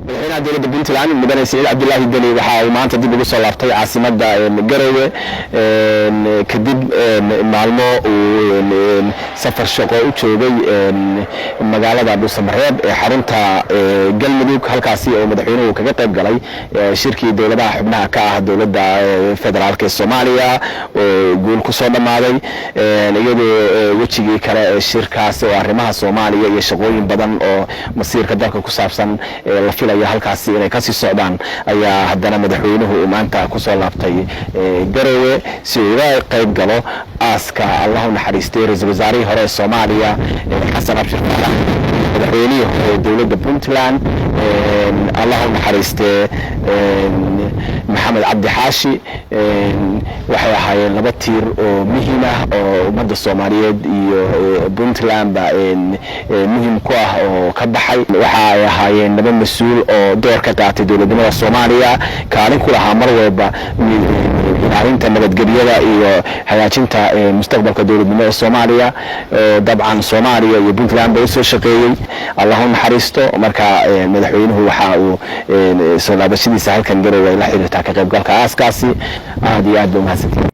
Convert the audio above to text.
Madaxweynaha dowladda Puntland, mudane Siciid Cabdulaahi Deni, waxa uu maanta dib ugu soo laabtay caasimada Garowe kadib maalmo uu safar shaqo u joogay magaalada Dhuusamareeb ee xarunta Galmudug, halkaasi oo madaxweynuhu kaga qayb galay shirkii dowladaha xubnaha ka ah dowladda federaalka ee Soomaaliya oo guul ku soo dhammaaday, iyadoo wejigii kale ee shirkaas oo arrimaha Soomaaliya iyo shaqooyin badan oo masiirka dalka ku saabsan la filayo halkaasi inay kasii socdaan ayaa haddana madaxweynuhu uu maanta kusoo laabtay Garowe si uu uga qayb galo aaska, Allah u naxariistay, ra-iisul wasaarihii hore ee Soomaaliya, Xasan Abshir Faarax, madaxweynihii hore ee dowladda Puntland, Allah u naxariistee, Maxamed Cabdi Xaashi. Waxay ahaayeen laba tiir oo muhiim ah oo ummadda Soomaaliyeed iyo Puntlandba muhiim ku ah oo ka baxay. Waxa ay ahaayeen laba mas-uul oo door ka qaatay dowladnimada Soomaaliya, kaalin ku lahaa mar walba ilaalinta nabadgelyada iyo hagaajinta mustaqbalka dowladnimada Soomaaliya. Dabcan Soomaaliya iyo Puntland ba usoo shaqeeyey. Allah u naxariisto. Marka madaxweynuhu waxa uu soo laabashadiisa halkan Garowe ay la xiriirtaa ka qaybgalka aaskaasi. Aad iyo aad ba umahadsantihin.